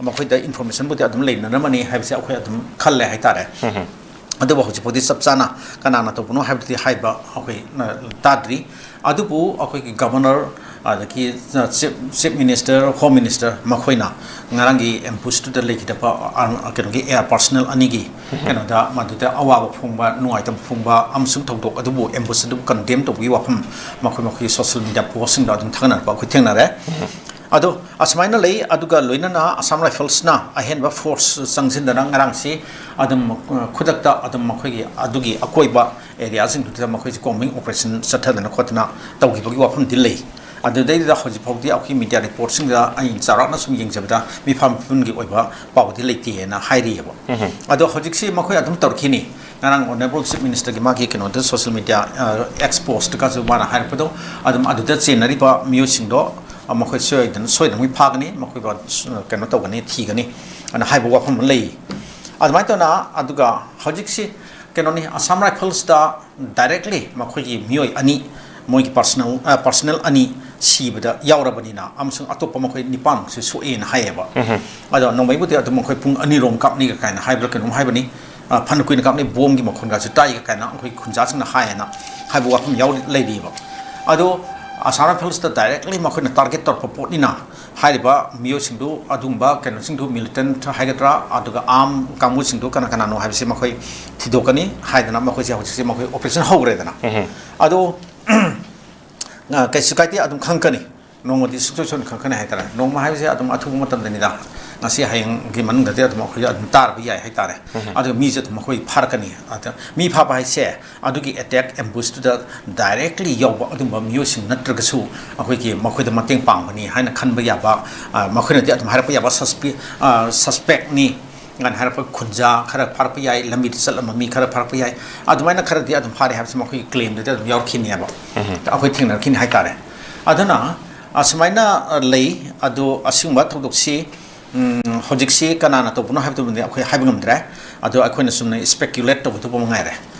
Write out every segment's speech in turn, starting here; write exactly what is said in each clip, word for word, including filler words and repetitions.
ꯃꯈꯣꯏꯗ informationꯕꯨꯗꯤ ꯑꯗꯨꯝ ꯂꯩꯅꯔꯝꯃꯅꯤ ꯍꯥꯏꯕꯁꯦ ꯑꯩꯈꯣꯏ ꯑꯗꯨꯝ ꯈꯜꯂꯦ ꯍꯥꯏꯇꯥꯔꯦ꯫ ꯑꯗꯨꯕꯨ ꯍꯧꯖꯤꯛ ꯐꯥꯎꯗꯤ ꯆꯞ ꯆꯥꯅ ꯀꯅꯥꯅ ꯇꯧꯕꯅꯣ ꯍꯥꯏꯕꯗꯨꯗꯤ ꯍꯥꯏꯕ ꯑꯩꯈꯣꯏ, ꯑ, ꯇꯥꯗ꯭ꯔꯤ꯫ ꯑꯗꯨꯕꯨ ꯑꯩꯈꯣꯏꯒꯤ governor, ꯑꯗꯒꯤ, ꯑ, chief, chief minister, home minister ꯃꯈꯣꯏꯅ ꯉꯔꯥꯡꯒꯤ ambushtꯨꯗ ꯂꯩꯈꯤꯗꯕ, ꯑ, ꯀꯩꯅꯣꯒꯤ air personnel ꯑꯅꯤꯒꯤ ꯀꯩꯅꯣꯗ, ꯃꯗꯨꯗ ꯑꯋꯥꯕ ꯐꯣꯡꯕ, ꯅꯨꯡꯉꯥꯏꯇꯕ ꯐꯣꯡꯕ ꯑꯃꯁꯨꯡ ꯊꯧꯗꯣꯛ ꯑꯗꯨꯕꯨ, ambush ꯑꯗꯨꯕꯨ condemn ꯇꯧꯕꯒꯤ ꯋꯥꯐꯝ ꯃꯈꯣꯏ ꯃꯈꯣꯏꯒꯤ social media postꯁꯤꯡꯗ ꯑꯗꯨꯝ ꯊꯥꯒꯠꯅꯔꯛꯄ ꯑꯩꯈꯣꯏ ꯊꯦꯡꯅꯔꯦ꯫ ꯑꯗꯣ ꯑꯁꯨꯃꯥꯏꯅ ꯂꯩ꯫ ꯑꯗꯨꯒ ꯂꯣꯏꯅꯅ Assam Riflesꯅ ꯑꯍꯦꯟꯕ force ꯆꯪꯁꯤꯟꯗꯅ ꯉꯔꯥꯡꯁꯤ ꯑꯗꯨꯝ, ꯑ, ꯈꯨꯗꯛꯇ ꯑꯗꯨꯝ ꯃꯈꯣꯏꯒꯤ ꯑꯗꯨꯒꯤ ꯑꯀꯣꯏꯕ areaꯁꯤꯡꯗꯨꯗ ꯃꯈꯣꯏꯁꯤ combing operation ꯆꯠꯊꯗꯅ ꯈꯣꯠꯇꯅ ꯇꯧꯈꯤꯕꯒꯤ ꯋꯥꯐꯝꯗꯤ ꯂꯩ꯫ ꯑꯗꯨꯗꯩꯗꯨꯗ ꯍꯧꯖꯤꯛ ꯐꯥꯎꯗꯤ ꯑꯩꯈꯣꯏ media reportꯁꯤꯡꯗ ꯑꯩꯅ ꯆꯥꯎꯔꯥꯛꯅ ꯁꯨꯝ ꯌꯦꯡꯖꯕꯗ ꯃꯤꯐꯝ ꯃꯤꯄꯨꯟꯒꯤ ꯑꯣꯏꯕ ꯄꯥꯎꯗꯤ ꯂꯩꯇꯦꯅ ꯍꯥꯏꯔꯤꯑꯕ꯫ ꯑꯗꯣ ꯍꯧꯖꯤꯛꯁꯤ ꯃꯈꯣꯏ ꯑꯗꯨꯝ ꯇꯧꯔꯛꯈꯤꯅꯤ꯫ ꯉꯔꯥꯡ Honourable Chief Ministerꯒꯤ ꯃꯥꯒꯤ ꯀꯩꯅꯣꯗ social media, ꯑ, X postꯀꯁꯨ ꯃꯥꯅ ꯍꯥꯏꯔꯛꯄꯗꯣ, ꯑꯗꯨꯝ ꯑꯗꯨꯗ ꯆꯦꯟꯅꯔꯤꯕ ꯃꯤꯑꯣꯏꯁꯤꯡꯗꯣ, ꯑ, ꯃꯈꯣꯏ ꯁꯣꯏꯗꯅ, ꯁꯣꯏꯗꯅꯃꯛꯀꯤ ꯐꯥꯒꯅꯤ, ꯃꯈꯣꯏꯕꯨ, ꯑ, ꯀꯩꯅꯣ ꯇꯧꯒꯅꯤ, ꯊꯤꯒꯅꯤ ꯑꯅ ꯍꯥꯏꯕ ꯋꯥꯐꯝ ꯑꯃ ꯂꯩ꯫ ꯑꯗꯨꯃꯥꯏꯅ ꯇꯧꯅ, ꯑꯗꯨꯒ ꯍꯧꯖꯤꯛꯁꯤ ꯀꯩꯅꯣꯅꯤ, Assam Riflesꯇ directly ꯃꯈꯣꯏꯒꯤ ꯃꯤꯑꯣꯏ ꯑꯅꯤ, ꯃꯣꯏꯒꯤ personnel, ꯑ, personnel ꯑꯅꯤ ꯁꯤꯕꯗ ꯌꯥꯎꯔꯕꯅꯤꯅ, ꯑꯃꯁꯨꯡ ꯑꯇꯣꯞꯄ ꯃꯈꯣꯏ ꯅꯤꯄꯥꯟꯃꯨꯛꯁꯨ ꯁꯣꯛꯑꯦꯅ ꯍꯥꯏꯌꯦꯕ꯫ ꯑꯗꯣ ꯅꯣꯡꯃꯩꯕꯨꯗꯤ ꯑꯗꯨꯝ ꯃꯈꯣꯏ ꯄꯨꯡ ꯑꯅꯤꯔꯣꯝ ꯀꯥꯞꯅꯤꯒ ꯀꯥꯏꯅ ꯍꯥꯏꯕ꯭ꯔꯥ ꯀꯩꯅꯣꯝ ꯍꯥꯏꯕꯅꯤ꯫ ꯑ, ꯐꯅ ꯀꯨꯏꯅ ꯀꯥꯞꯅꯩ, ꯕꯣꯝꯒꯤ ꯃꯈꯣꯟꯒꯁꯨ ꯇꯥꯏꯒ ꯀꯥꯏꯅ ꯑꯩꯈꯣꯏ ꯈꯨꯟꯖꯥꯁꯤꯡꯅ ꯍꯥꯏꯌꯦꯅ ꯍꯥꯏꯕ ꯋꯥꯐꯝ ꯌꯥꯎꯔꯤ, ꯂꯩꯔꯤꯕ꯫ ꯑꯗꯣ Assam Riflesꯇ directly ꯃꯈꯣꯏꯅ target ꯇꯧꯔꯛꯄ ꯄꯣꯠꯅꯤꯅ, ꯍꯥꯏꯔꯤꯕ ꯃꯤꯑꯣꯏꯁꯤꯡꯗꯨ, ꯑꯗꯨꯒꯨꯝꯕ ꯀꯩꯅꯣꯁꯤꯡꯗꯨ, militant ꯍꯥꯏꯒꯗ꯭ꯔꯥ, ꯑꯗꯨꯒ arm ꯀꯥꯡꯕꯨꯁꯤꯡꯗꯨ ꯀꯅꯥ ꯀꯅꯥꯅꯣ ꯍꯥꯏꯕꯁꯤ ꯃꯈꯣꯏ ꯊꯤꯗꯣꯛꯀꯅꯤ ꯍꯥꯏꯗꯅ ꯃꯈꯣꯏꯁꯦ ꯍꯧꯖꯤꯛꯁꯦ ꯃꯈꯣꯏ operation ꯍꯧꯈ꯭ꯔꯦꯗꯅ꯫ ꯑꯗꯣ ꯑ, ꯀꯩꯁꯨ ꯀꯥꯏꯗꯦ, ꯑꯗꯨꯝ ꯈꯪꯉꯛꯀꯅꯤ꯫ ꯅꯣꯡꯃꯗꯤ ꯁꯨꯡꯁꯣꯏ ꯁꯣꯏꯗꯅ ꯈꯪꯉꯛꯀꯅꯤ ꯍꯥꯏꯇꯥꯔꯦ꯫ ꯅꯣꯡꯃ ꯍꯥꯏꯕꯁꯦ ꯑꯗꯨꯝ ꯑꯊꯨꯕ ꯃꯇꯝꯗꯅꯤꯗ꯫ ꯉꯁꯤ ꯍꯌꯦꯡꯒꯤ ꯃꯅꯨꯡꯗꯗꯤ ꯑꯗꯨꯝ ꯑꯩꯈꯣꯏ ꯑꯗꯨꯝ ꯇꯥꯔꯕ ꯌꯥꯏ ꯍꯥꯏꯇꯥꯔꯦ꯫ ꯑꯗꯨꯒ ꯃꯤꯁꯦ ꯑꯗꯨꯝ ꯑꯩꯈꯣꯏ ꯐꯥꯔꯛꯀꯅꯤ꯫ ꯑꯗ ꯃꯤ ꯐꯥꯕ ꯍꯥꯏꯁꯦ ꯑꯗꯨꯒꯤ attack ambushꯇꯨꯗ directly ꯌꯥꯎꯕ ꯑꯗꯨꯝꯕ ꯃꯤꯑꯣꯏꯁꯤꯡ ꯅꯠꯇ꯭ꯔꯒꯁꯨ ꯑꯩꯈꯣꯏꯒꯤ ꯃꯈꯣꯏꯗ ꯃꯇꯦꯡ ꯄꯥꯡꯕꯅꯤ ꯍꯥꯏꯅ ꯈꯟꯕ ꯌꯥꯕ, ꯑ, ꯃꯈꯣꯏꯅꯗꯤ ꯑꯗꯨꯝ ꯍꯥꯏꯔꯛꯄ ꯌꯥꯕ suspect, ꯑ, suspectꯅꯤ ꯀꯥꯏꯅ ꯍꯥꯏꯔꯛꯄ ꯈꯨꯟꯖꯥ ꯈꯔ ꯐꯥꯔꯛꯄ ꯌꯥꯏ, ꯂꯝꯕꯤꯗ ꯆꯠꯂꯝꯕ ꯃꯤ ꯈꯔ ꯐꯥꯔꯛꯄ ꯌꯥꯏ, ꯑꯗꯨꯃꯥꯏꯅ ꯈꯔꯗꯤ ꯑꯗꯨꯝ ꯐꯥꯔꯦ ꯍꯥꯏꯕꯁꯤ ꯃꯈꯣꯏꯒꯤ claimꯗꯗꯤ ꯑꯗꯨꯝ ꯌꯥꯎꯔꯛꯈꯤꯅꯦꯕ꯫ ꯑꯩꯈꯣꯏ ꯊꯦꯡꯅꯔꯛꯈꯤꯅꯤ ꯍꯥꯏꯇꯥꯔꯦ꯫ ꯑꯗꯨꯅ ꯑꯁꯨꯃꯥꯏꯅ, ꯑ, ꯂꯩ꯫ ꯑꯗꯣ ꯑꯁꯤꯒꯨꯝꯕ ꯊꯧꯗꯣꯛꯁꯤ, ꯎꯝ, ꯍꯧꯖꯤꯛꯁꯤ ꯀꯅꯥꯅ ꯇꯧꯕꯅꯣ ꯍꯥꯏꯕꯗꯨꯃꯗꯤ ꯑꯩꯈꯣꯏ ꯍꯥꯏꯕ ꯉꯝꯗ꯭ꯔꯦ꯫ ꯑꯗꯣ ꯑꯩꯈꯣꯏꯅ ꯆꯨꯝꯅ speculate ꯇꯧꯒꯗꯧꯕ ꯃꯉꯥꯏꯔꯦ꯫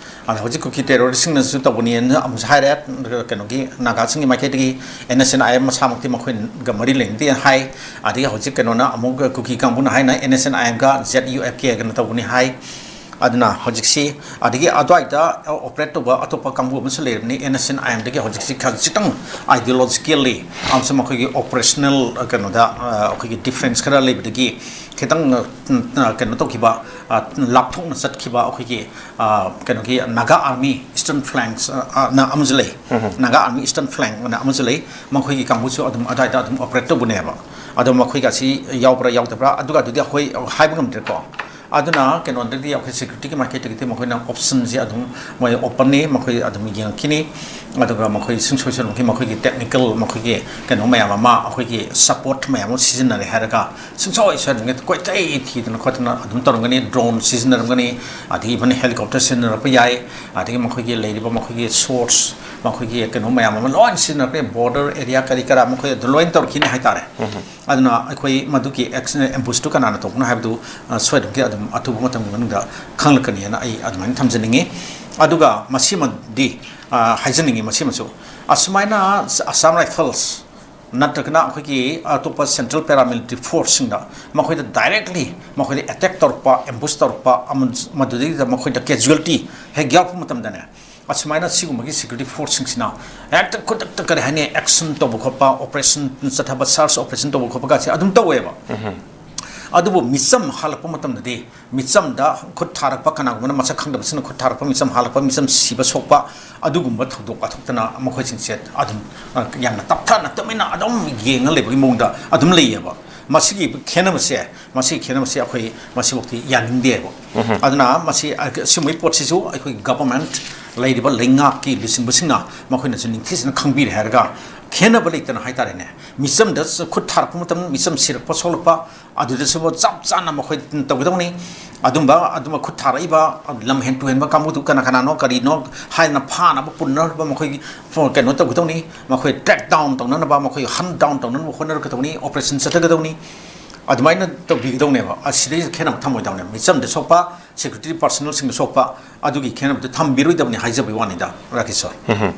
ꯑꯗ ꯍꯧꯖꯤꯛ ꯀꯨꯀꯤ ꯇꯦꯔꯣꯔꯤꯁꯁꯤꯡꯅꯁꯨ ꯇꯧꯕꯅꯤꯅ ꯑꯃꯨꯛꯁꯨ ꯍꯥꯏꯔꯦ, ꯀꯩꯅꯣꯒꯤ ꯅꯥꯒꯥꯁꯤꯡꯒꯤ ꯃꯥꯏꯀꯩꯗꯒꯤ N S N I M ꯃꯁꯥꯃꯛꯇꯤ ꯃꯈꯣꯏꯒ ꯃꯔꯤ ꯂꯩꯅꯗꯦ ꯍꯥꯏ꯫ ꯑꯗꯒꯤ ꯍꯧꯖꯤꯛ ꯀꯩꯅꯣꯅ ꯑꯃꯨꯛ ꯀꯨꯀꯤ ꯀꯥꯡꯕꯨꯅ ꯍꯥꯏꯅ ꯑꯦꯟ ꯑꯦꯁ ꯑꯦꯟ ꯑꯥꯏ ꯑꯦꯝꯒ ꯖꯦꯠ ꯌꯨ ꯑꯦꯐ ꯀꯦꯒꯅ ꯇꯧꯕꯅꯤ ꯍꯥꯏ꯫ ꯑꯗꯨꯅ ꯍꯧꯖꯤꯛꯁꯤ ꯑꯗꯒꯤ ꯑꯗꯨꯋꯥꯏꯗ ꯑꯣꯄꯔꯦꯠ ꯇꯧꯕ ꯑꯇꯣꯞꯄ ꯀꯥꯡꯕꯨ ꯑꯃꯁꯨ ꯂꯩꯔꯕꯅꯤ, ꯑꯦꯟ ꯑꯦꯁ ꯑꯦꯟ ꯑꯥꯏ ꯑꯦꯝꯗꯒꯤ ꯍꯧꯖꯤꯛꯁꯤ ꯈꯖꯤꯛꯇꯪ ideologically ꯑꯃꯁꯨꯡ ꯃꯈꯣꯏꯒꯤ ꯑꯣꯄꯔꯦꯁꯅꯦꯜ ꯀꯩꯅꯣꯗ, ꯑ, ꯑꯩꯈꯣꯏꯒꯤ ꯗꯤꯐ꯭ꯔꯦꯟꯁ ꯈꯔ ꯂꯩꯕꯗꯒꯤ ꯈꯤꯇꯪ, ꯑ, ꯀꯩꯅꯣ ꯇꯧꯈꯤꯕ, ꯑ, ꯂꯥꯞꯊꯣꯛꯅ ꯆꯠꯈꯤꯕ ꯑꯩꯈꯣꯏꯒꯤ, ꯑ, ꯀꯩꯅꯣꯒꯤ ꯅꯥꯒꯥ ꯑꯥꯔꯃꯤ ꯏꯁꯇꯔꯟ ꯐ꯭ꯂꯦꯡꯁ, ꯑ, ꯑ, ꯅ ꯑꯃꯁꯨ ꯂꯩ꯫ ꯎꯝ꯫ ꯅꯥꯒꯥ ꯑꯥꯔꯃꯤ ꯏꯁꯇꯔꯟ ꯐ꯭ꯂꯦꯡ ꯑꯅ ꯑꯃꯁꯨ ꯂꯩ꯫ ꯃꯈꯣꯏꯒꯤ ꯀꯥꯡꯕꯨꯁꯨ ꯑꯗꯨꯝ ꯑꯗꯨꯋꯥꯏꯗ ꯑꯗꯨꯝ ꯑꯣꯄꯔꯦꯠ ꯇꯧꯕꯅꯦꯕ꯫ ꯑꯗꯣ ꯃꯈꯣꯏꯒꯁꯤ ꯌꯥꯎꯕ꯭ꯔꯥ ꯌꯥꯎꯗꯕ꯭ꯔꯥ ꯑꯗꯨꯒ ꯑꯗꯨꯗꯤ ꯑꯩꯈꯣꯏ ꯍꯥꯏꯕ ꯉꯝꯗ꯭ꯔꯦꯀꯣ꯫ ꯑꯗꯨꯅ ꯀꯩꯅꯣꯗꯗꯤ ꯑꯩꯈꯣꯏ ꯁꯦꯀ꯭ꯌꯨꯔꯤꯇꯤꯒꯤ ꯃꯥꯏꯀꯩꯗꯒꯤꯗꯤ ꯃꯈꯣꯏꯅ ꯑꯣꯞꯁꯟꯁꯦ ꯑꯗꯨꯝ ꯃꯣꯏ ꯑꯣꯄꯟꯅꯤ, ꯃꯈꯣꯏ ꯑꯗꯨꯝ ꯌꯦꯡꯉꯛꯈꯤꯅꯤ꯫ ꯑꯗꯨꯒ ꯃꯈꯣꯏ ꯁꯨꯡꯁꯣꯏ ꯁꯣꯏꯗꯅꯃꯛꯀꯤ ꯃꯈꯣꯏꯒꯤ ꯇꯦꯛꯅꯤꯀꯦꯜ, ꯃꯈꯣꯏꯒꯤ ꯀꯩꯅꯣ ꯃꯌꯥꯝ ꯑꯃ, ꯑꯩꯈꯣꯏꯒꯤ ꯁꯄꯣꯔꯠ ꯃꯌꯥꯝ ꯑꯃ ꯁꯤꯖꯤꯟꯅꯔꯦ ꯍꯥꯏꯔꯒ ꯁꯨꯡꯁꯣꯏ ꯁꯣꯏꯗꯅ ꯀꯣꯏꯊꯤ ꯊꯤꯗꯅ ꯈꯣꯠꯇꯅ ꯑꯗꯨꯝ ꯇꯧꯔꯝꯒꯅꯤ꯫ ꯗ꯭ꯔꯣꯟ ꯁꯤꯖꯤꯟꯅꯔꯝꯒꯅꯤ, ꯑꯗꯒꯤ ꯏꯚꯟ ꯍꯦꯂꯤꯀꯣꯞꯇꯔ ꯁꯤꯖꯤꯟꯅꯔꯛꯄ ꯌꯥꯏ, ꯑꯗꯒꯤ ꯃꯈꯣꯏꯒꯤ ꯂꯩꯔꯤꯕ ꯃꯈꯣꯏꯒꯤ ꯁꯣꯔꯁ, ꯃꯈꯣꯏꯒꯤ ꯀꯩꯅꯣ ꯃꯌꯥꯝ ꯑꯃ ꯂꯣꯏꯅ ꯁꯤꯖꯤꯟꯅꯔꯛꯄ ꯌꯥꯏ, ꯕꯣꯔꯗꯔ ꯑꯦꯔꯤꯌꯥ ꯀꯔꯤ ꯀꯔꯥ ꯃꯈꯣꯏ ꯑꯗꯨ ꯂꯣꯏꯅ ꯇꯧꯔꯛꯈꯤꯅꯤ ꯍꯥꯏꯇꯥꯔꯦ꯫ ꯎꯝ꯫ ꯑꯗꯨꯅ ꯑꯩꯈꯣꯏ ꯃꯗꯨꯒꯤ ꯑꯦꯛꯁ-, ꯑꯦꯝꯕꯨꯁꯇꯨ ꯀꯅꯥꯅ ꯇꯧꯕꯅꯣ ꯍꯥꯏꯕꯗꯨ, ꯑ, ꯁꯣꯏꯗꯅꯃꯛꯀꯤ ꯑꯗꯨꯝ ꯑꯊꯨꯕ ꯃꯇꯝꯒꯤ ꯃꯅꯨꯡꯗ ꯈꯪꯂꯛꯀꯅꯤꯅ ꯑꯩ ꯑꯗꯨꯃꯥꯏꯅ ꯊꯝꯖꯅꯤꯡꯉꯤ꯫ ꯑꯗꯨꯒ ꯃꯁꯤꯃꯗꯤ, ꯑ, ꯍꯥꯏꯖꯅꯤꯡꯉꯤ, ꯃꯁꯤꯃꯁꯨ ꯑꯁꯨꯃꯥꯏꯅ ꯑꯁꯥꯝ ꯔꯥꯏꯐꯜꯁ ꯅꯠꯇ꯭ꯔꯒꯅ ꯑꯩꯈꯣꯏꯒꯤ ꯑꯇꯣꯞꯄ ꯁꯦꯟꯇ꯭ꯔꯦꯜ ꯄꯦꯔꯥꯃꯤꯂꯤꯇꯔꯤ ꯐꯣꯔꯁꯁꯤꯡꯗ ꯃꯈꯣꯏꯗ ꯗꯥꯏꯔꯦꯛꯂꯤ ꯃꯈꯣꯏꯗ ꯑꯦꯇꯦꯛ ꯇꯧꯔꯛꯄ, ꯑꯦꯝꯕꯨꯁ ꯇꯧꯔꯛꯄ, ꯑꯃ-, ꯃꯗꯨꯗꯩꯗ ꯃꯈꯣꯏꯗ ꯀꯦꯖꯨꯋꯦꯂꯤꯇꯤ ꯍꯦꯛ ꯌꯥꯎꯔꯛꯄ ꯃꯇꯝꯗꯅꯦ, ꯑꯁꯨꯃꯥꯏꯅ ꯁꯤꯒꯨꯝꯕꯒꯤ ꯁꯦꯀ꯭ꯌꯨꯔꯤꯇꯤ ꯐꯣꯔꯁꯁꯤꯡꯁꯤꯅ ꯍꯦꯛꯇ ꯈꯨꯗꯛꯇ, ꯀꯔꯤ ꯍꯥꯏꯅꯤ, ꯑꯦꯛꯁꯟ ꯇꯧꯕ ꯈꯣꯠꯄ, ꯑꯣꯄꯔꯦꯁꯟ ꯆꯠꯊꯕ, ꯁꯔꯆ ꯑꯣꯄꯔꯦꯁꯟ ꯇꯧꯕ ꯈꯣꯠꯄꯒꯁꯦ ꯑꯗꯨꯝ ꯇꯧꯋꯦꯕ꯫ ꯎꯝ꯫ ꯑꯗꯨꯕꯨ ꯃꯤꯆꯝ ꯍꯥꯜꯂꯛꯄ ꯃꯇꯝꯗꯗꯤ, ꯃꯤꯆꯝꯗ ꯈꯨꯠ ꯊꯥꯔꯛꯄ, ꯀꯅꯥꯒꯨꯝꯕꯅ ꯃꯁꯛ ꯈꯪꯗꯕꯁꯤꯡꯅ ꯈꯨꯠ ꯊꯥꯔꯛꯄ, ꯃꯤꯆꯝ ꯍꯥꯜꯂꯛꯄ, ꯃꯤꯆꯝ ꯁꯤꯕ ꯁꯣꯛꯄ, ꯑꯗꯨꯒꯨꯝꯕ ꯊꯧꯗꯣꯛ ꯋꯥꯊꯣꯛꯇꯅ ꯃꯈꯣꯏꯁꯤꯡꯁꯦ ꯑꯗꯨꯝ, ꯑ, ꯌꯥꯝꯅ ꯇꯞꯊꯅ ꯇꯨꯃꯤꯟꯅ ꯑꯗꯨꯝ ꯌꯦꯡꯉ ꯂꯩꯕꯒꯤ ꯃꯑꯣꯡꯗ ꯑꯗꯨꯝ ꯂꯩꯌꯦꯕ꯫ ꯃꯁꯤꯒꯤ ꯈꯦꯠꯅꯕꯁꯦ, ꯃꯁꯤꯒꯤ ꯈꯦꯠꯅꯕꯁꯦ ꯑꯩꯈꯣꯏ ꯃꯁꯤꯐꯥꯎꯗꯤ ꯌꯥꯅꯤꯡꯗꯦꯕ꯫ ꯎꯝ꯫ ꯑꯗꯨꯅ ꯃꯁꯤ, ꯑ, ꯁꯤꯒꯨꯝꯕꯒꯤ ꯄꯣꯠꯁꯤꯁꯨ ꯑꯩꯈꯣꯏꯒꯤ ꯒꯚꯔꯟꯃꯦꯟꯠ, ꯂꯩꯔꯤꯕ ꯂꯩꯉꯥꯛꯀꯤ ꯂꯨꯆꯤꯡꯕꯁꯤꯡꯅ ꯃꯈꯣꯏꯅꯁꯨ ꯅꯤꯡꯊꯤꯖꯅ ꯈꯪꯕꯤꯔꯦ ꯍꯥꯏꯔꯒ, ꯈꯦꯠꯅꯕ ꯂꯩꯇꯅ ꯍꯥꯏꯇꯥꯔꯦꯅꯦ, ꯃꯤꯆꯝꯗ ꯈꯨꯠ ꯊꯥꯔꯛꯄ ꯃꯇꯝ, ꯃꯤꯆꯝ ꯁꯤꯔꯛꯄ ꯁꯣꯛꯂꯛꯄ, ꯑꯗꯨꯗꯁꯨ ꯆꯞ ꯆꯥꯅ ꯃꯈꯣꯏ ꯇꯧꯒꯗꯧꯅꯤ꯫ ꯑꯗꯨꯝꯕ, ꯑꯗꯨꯝꯕ ꯈꯨꯠ ꯊꯥꯔꯛꯏꯕ ꯂꯝ ꯍꯦꯟ ꯇꯨꯍꯦꯟꯕ ꯀꯥꯡꯕꯨꯗꯨ ꯀꯅꯥ ꯀꯅꯥꯅꯣ, ꯀꯔꯤꯅꯣ ꯍꯥꯏꯅ ꯐꯥꯅꯕ ꯄꯨꯟꯅꯕ ꯃꯈꯣꯏꯒꯤ ꯐꯣ-, ꯀꯩꯅꯣ ꯇꯧꯒꯗꯧꯅꯤ꯫ ꯃꯈꯣꯏ ꯇ꯭ꯔꯦꯛ ꯗꯥꯎꯟ ꯇꯧꯅꯅꯕ, ꯃꯈꯣꯏ ꯍꯟ ꯗꯥꯎꯟ ꯇꯧꯅꯅꯕ ꯍꯣꯠꯅꯔꯛꯀꯗꯧꯅꯤ, ꯑꯣꯄꯔꯦꯁꯟ ꯆꯠꯊꯒꯗꯧꯅꯤ꯫ ꯑꯗꯨꯃꯥꯏꯅ ꯇꯧꯕꯤꯒꯗꯧꯅꯦꯕ꯫ ꯑꯁꯤꯗꯩꯁꯤꯗ ꯈꯦꯠꯅꯕ ꯊꯝꯃꯣꯏꯗꯧꯅꯦꯕ꯫ ꯃꯤꯆꯝꯗ ꯁꯣꯛꯄ, security personnelꯁꯤꯡꯗ ꯁꯣꯛꯄ, ꯑꯗꯨꯒꯤ ꯈꯦꯠꯅꯕꯗꯨ ꯊꯝꯕꯤꯔꯣꯏꯗꯕꯅꯤ ꯍꯥꯏꯖꯕꯒꯤ ꯋꯥꯅꯤꯗ, ꯔꯥꯀꯦꯁ ꯍꯣꯏ꯫